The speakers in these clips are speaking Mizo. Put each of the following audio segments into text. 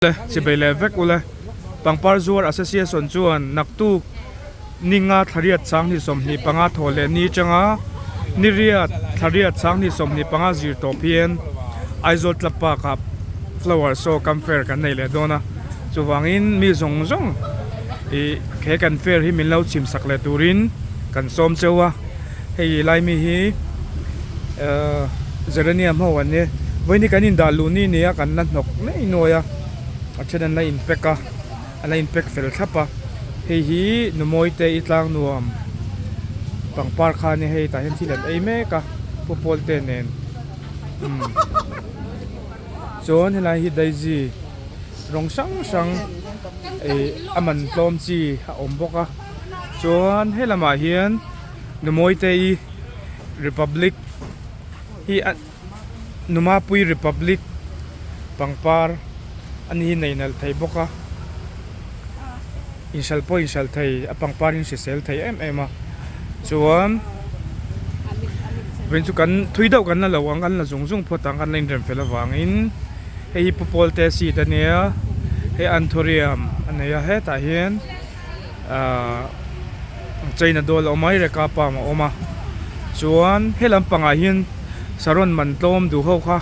Le chibei leh vek ule. Pangpar zuar Association chuan naktuk ninga thlariat sanghnih 25 thaw leh ni atanga niriat thlariat sanghnih 25 zir tawp hian Aizawl Club Park ah Flower Show kam fair kan nei leh dawn a. Chuvangin mi zawng zawng ih he kan fair hi min lo chim sak leh turin kan sawm cheu a. Hei lai mi hi ehh geranium ho an nia vawiin hi kan indah luh ni nia kan la hnawk mai nuai a a then an la in pack a an la in pack fel thlap a hei hi numawi te i tlang nuam pangpar kha ania hei tah hian thil an ei mek a pu pawl te nen umm chuan helai hi daisy rawng hrang hrang ih a man tlawm chi a awm bawk a chuan helamah hian. Numawite-i Republic hi a Numapui Republic pangpar a ni hi nei nalh thei bawk a, inhralh pawh inhralh thei a pangpar hi hrisel thei em em a, chuan vawiin chu kan thui deuh kan la lo ang kan la zung zung phawt ang kan la inrem fel avangin hei hi Pu Pawlte seat a nia hei Anthurium a nei a hetah hian. Ahh china dawl a awm a reka palm a awm a chuan he lampangah hian saron man tlawm duh ho kha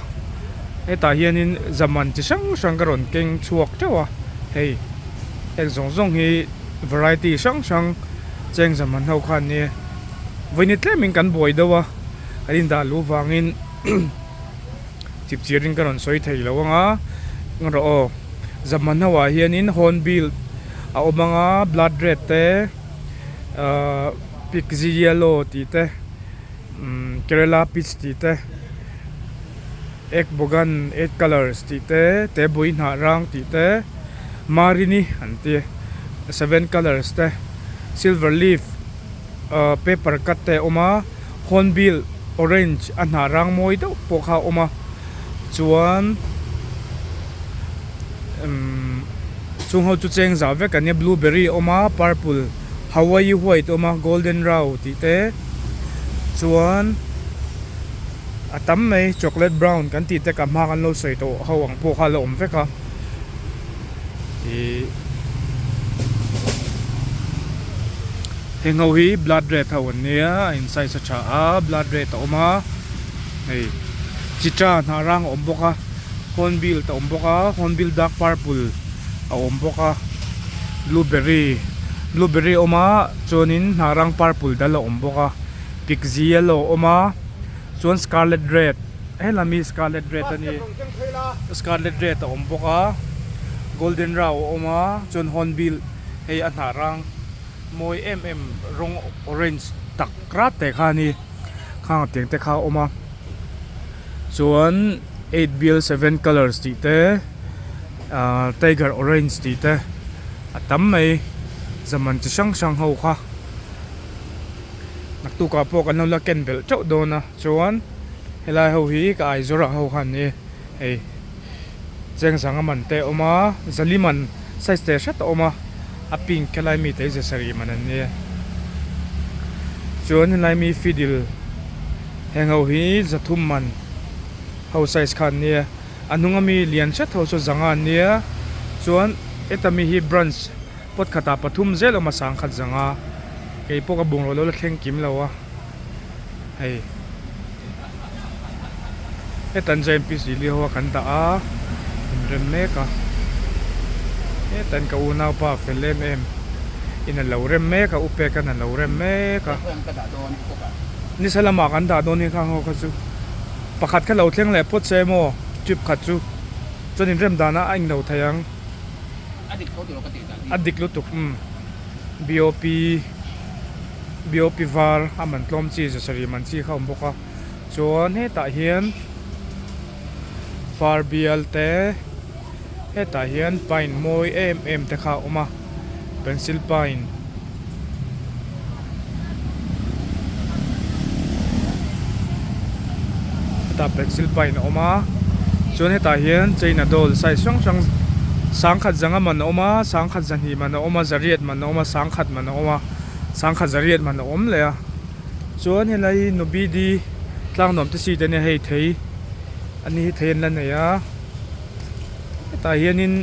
hetah hianin zaman chi hrang hrang ka rawn keng chhuak teuh a hei heng zawng zawng hi variety hrang hrang cheng zaman ho kha an nia vawiin tlemin kan buai deuh a kan indah luh vangin. Chipchiar in ka rawn sawi thei lo ang a rawh aw zaman ho ah hianin hornbill a awm ang a blood red te ahh pixie yellow tih te umm kerala peach tih te egg bogan eight colours tih te tebui hnah rang tih te marini an ti seven colours te silver leaf ahh paper cut te a awm a. Hornbill orange a hnah rang mawi deuh pawh kha a awm a chuan umm chung ho chu cheng zah vek an nia blueberry a awm a purple hawaii white a awm a golden rau tih te chuan a tam mai chocolate brown kan tih te ka hma kan lo sawi tawh ho ang pawh kha a la awm vek a ihh. Heng ho hi blood red ho an nia a in size a tha a blood red a awm a hei chita hnah rang a awm bawk a hornbill te a awm bawk a hornbill dark purple a awm bawk a blueberry blueberry a awm a chuanin hnah rang purple dal a awm bawk a pixie yellow a awm a chuan scarlet red helam hi scarlet red a ni scarlet red a awm bawk a golden rau a awm a chuan hornbill hei a hnah rang. Mawi em em rawng orange tak rat te kha a ni khang tiang te kha a awm a chuan eight bill seven colours tih te ahh tiger orange tih te a tam mai zaman chi hrang hrang ho kha naktuk ah pawh kan lo la ken belh teuh dawn a chuan helai ho hi ka aizawr ah ho kha an ni hei. Cheng zanga man te a awm a, zali man size te hret a awm a, a pink helai mi te hi ze sarih man an nia. Chuan helai mi fiddle heng ho hi zathum man ho size kha an nia, a hnung ami lian hret ho chu zanga an nia, chuan heta mi hi branch pot khatah pathum zel a awm a sangkhat zanga keipawh ka bungraw lo la thleng kim lo a. Hei hetan giant piece lili ho a kan dah a inrem mek a hetan ka unaupa fel em em in a lo rem mek a upek an a lo rem mek a nisa lamah kan dah dawn hi khang ho kha chu pakhat kha lo thleng leh phawt se maw trip khat chu chuan inrem danah a englo thei ang a dik lutuk umm bop. BOP var a man tlawm chi zasarih man chi kha a awm bawk a chuan hetah hian far bial te hetah hian pine mawi em em te kha a awm a pencil pine hetah pencil pine a awm a chuan hetah hian china doll size hrang hrang sangkhat zanga man a awm a sangkhat zahnih man a awm a zariat man a awm a sangkhat man a awm a. Sangkhat zariat man a awm leh a chuan helai hi Nubidi tlang nuam te si te ania hei thei ani hi thei an la nei a hetah hianin.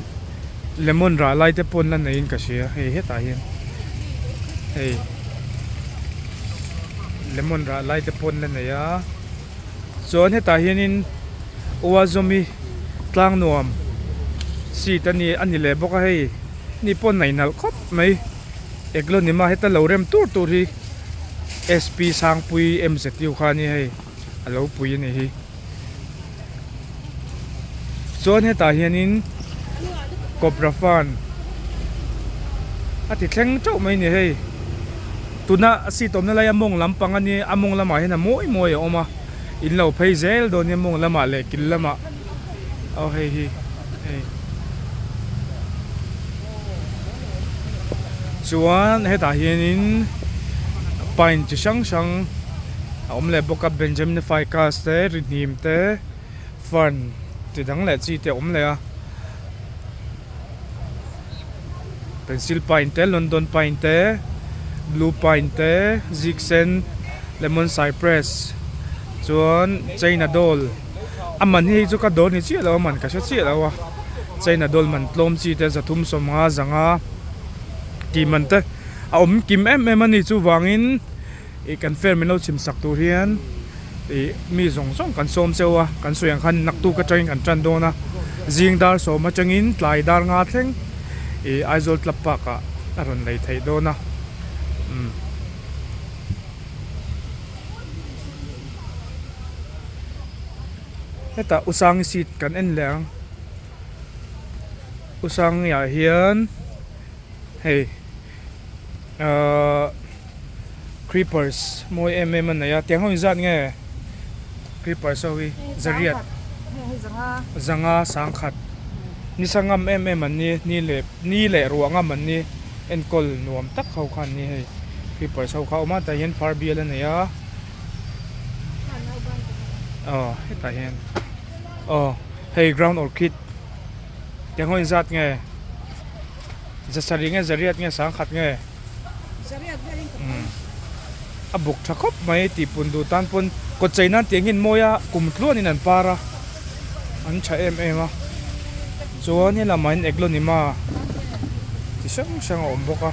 Lemon rah lai te pawn la neiin ka hria hei hetah hian hei lemon rah lai te pawn la nei a chuan hetah hianin uazawmi tlang nuam seat a ni a ni leh bawk a hei ni pawn nei nalh khawp mai eglonima heta lo rem tur tur hi sp sangpui mzu kha a ni hei a lo pui a ni hi. Chuan hetah hianin cobra fan a ti thleng teuh mai a ni hei tuna a seat awmna lai a mawng lampang a nia a mawng lamah hian a mawi mawi a awm a in lo phei zel dawn nia mawng lamah leh kil lamah aw hei hi hei chuan hetah hianin pine chi hrang hrang. A awm leh bawk a Benjamin ficus te rihnim te fern ti dang leh chi te a awm leh a pencil pine te london pine te blue pine te ziksen lemon cypress chuan china doll a man hi hei chu ka dawr ni chiah lo a man ka hre chiah lo a china doll man tlawm chi te zathum sawmnga zanga tih man te a awm kim em em a ni chuvangin. Ih kan fair min lo chim sak tur hian ih mi zawng zawng kan sawm cheu a kan sawi ang khan naktuk atangin kan tan dawn a zing dar sawm atangin tlai dar nga thleng ih Aizawl club park ah a rawn lei theih dawn a umm. Hetah Usangi seat kan en leh ang Usangi ah hian hei. Ahh creepers mawi em em a nei a tiang ho inzat nge creepers ho hi zariat zanga sangkhat nisa ngam em em an ni ni leh ni leh ruah ngam an ni enkawl nuam tak ho kha an ni hei creepers ho kha a awm a tah hian far bial a nei a aw hetah hian aw hei ground orchid tiang ho inzat nge. Zasarih nge zariat nge sangkhat nge a buk tha khawp mai tih pun duh tan pawn kawt chei nan tih angin mawi a kum tluanin an par a an tha em em a chuan helamah hian eglonima chi hrang hrang a awm bawk a.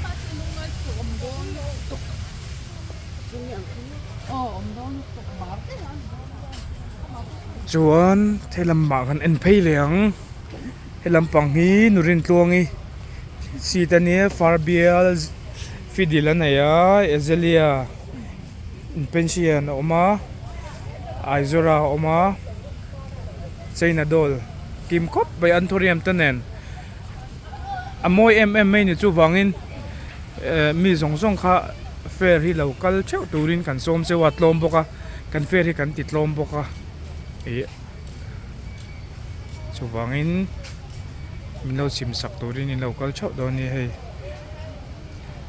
Chuan helamah kan en phei leh ang. He lampang hi nu Rintluangi seat a nia far bial fidil a nei a Azelia pension a awm a Aizawra a awm a China doll kim khawp mai anthurium te nen a mawi em em mai ni chuvangin eh mi zawng zawng kha fair hi lo kal theuh turin kan sawm cheu a tlawm bawk a kan fair hi kan ti tlawm bawk a ih. Chuvangin min lo chim sak turin in lo kal theuh dawn a ni hei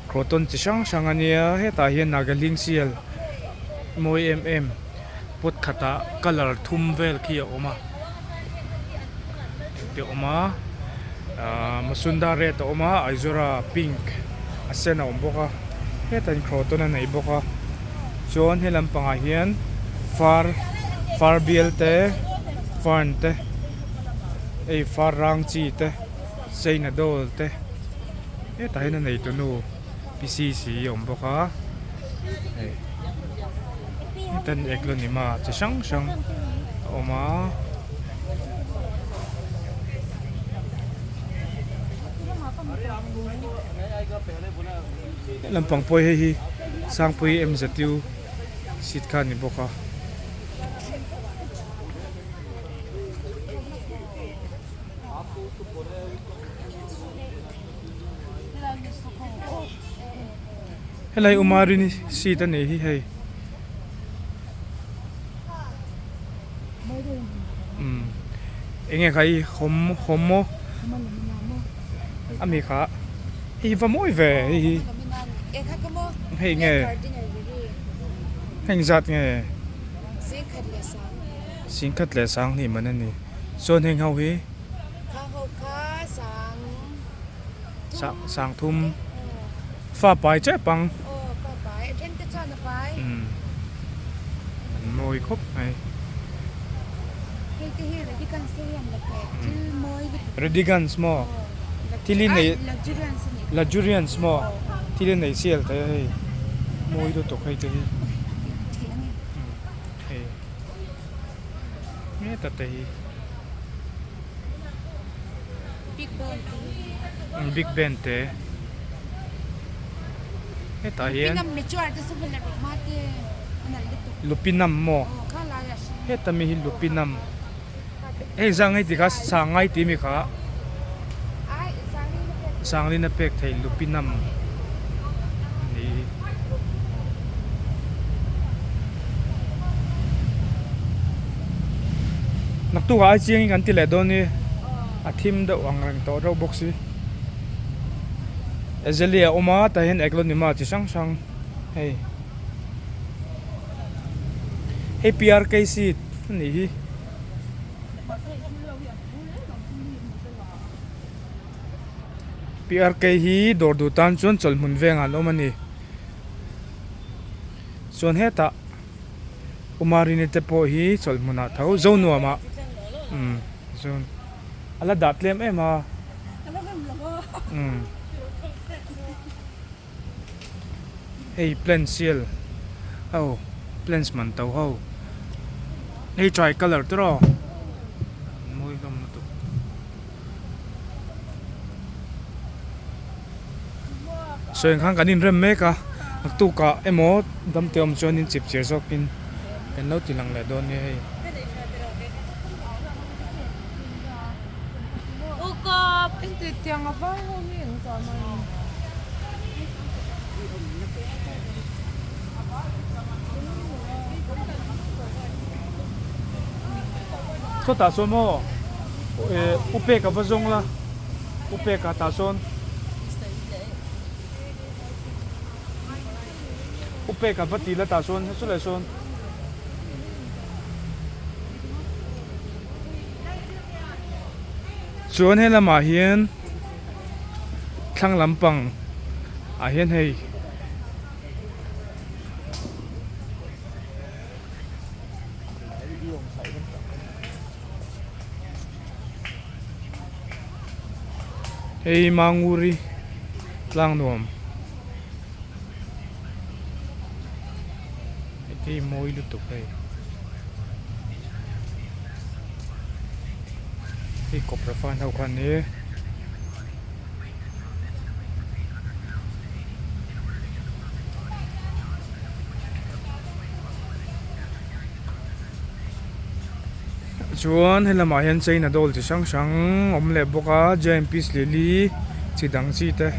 croton chi hrang hrang a nia hetah hian nagaling sial mawi em em pot khatah colour thum vel khi a awm a te a awm a ahh masunda red a awm a aizura pink a sen a awm bawk a hetah hian croton a nei bawk a chuan he lampangah hian far far bial te fern te hei far rang chi te china doll te hetah hian a neitu nu P C C a awm bawk a hei heta eglonima chi hrang hrang a awm a. Lampang pawh hei hi Sangpui M_Z_U seat kha a ni bawk a. Helai Umarini seat a nih hi hei. Umm enge kha i hawm hawm maw ami kha hei va mawi ve hei hi hei nge heng zat nge singkhat leh sang hnih man a ni chuan heng ho hi sang thum fa pai tep ang umm an mawi khawp mai redigans maw. Thil hi nei luxuriance maw thil hi nei sial thei a hei mawi lutuk hei te hi hei heta te hi big ben te hetah hian lupinam maw heta mi hi lupinam. Hei zang hei ti kha sangai tih mi kha sanglin a pek thei lupinam a ni hi. Naktuk ah ai chiang in kan ti leh dawn ni a thim deuh ang reng tawh reuh bawk si. Azalea a awm a tah hian aglonema chi hrang hrang hei hei P_R_K seed. A nih hi. PRK hi dawr duh tan chuan chawlhmun vengah an awm a ni. Chuan hetah Umarini te pawh hi chawlhmunah tho Zonuamah umm chuan a la dah tlem em a umm. Hei plant sial ho plants man to ho hei tri colour te rawh an mawi hlawm lutuk. Sawi ang khan kan inrem mek a naktuk ah emaw damte awm chuan in chip chir zawk in kan lo ti lang leh dawn nia hei. Sawtah sawn maw eh u peka va zawng la u peka tah sawn u peka va ti la tah sawn chulai sawn. Chuan he lamah hian thlang lampang ah hian hei hei manguri tlang nuam hei mawi lutuk hei. Hei kawpra fan ho kha ni. Chuan he lamah hian china doll chi hrang hrang awm leh bawk a giant peace lily chi dang chi te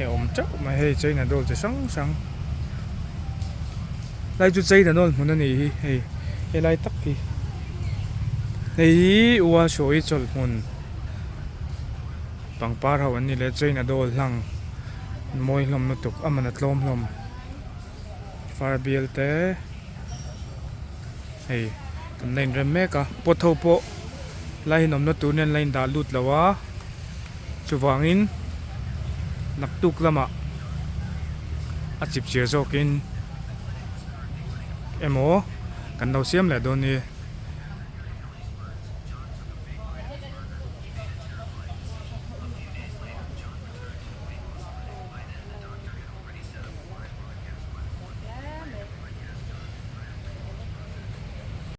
a awm teuh mai hei china doll chi hrang hrang lai chu china doll hmun a nih hi hei helai tak hi. Hei hi ua sawi chawlh hmun pangpar ho an ni leh china doll hlang mawi hlawm lutuk a man a tlawm hlawm far bial te hei kan la inrem mek a pot ho pawh lai in awmna tur nen la in dah lut lo a chuvangin naktuk lamah a chip chir zawkin emaw kan lo siam leh dawn ni.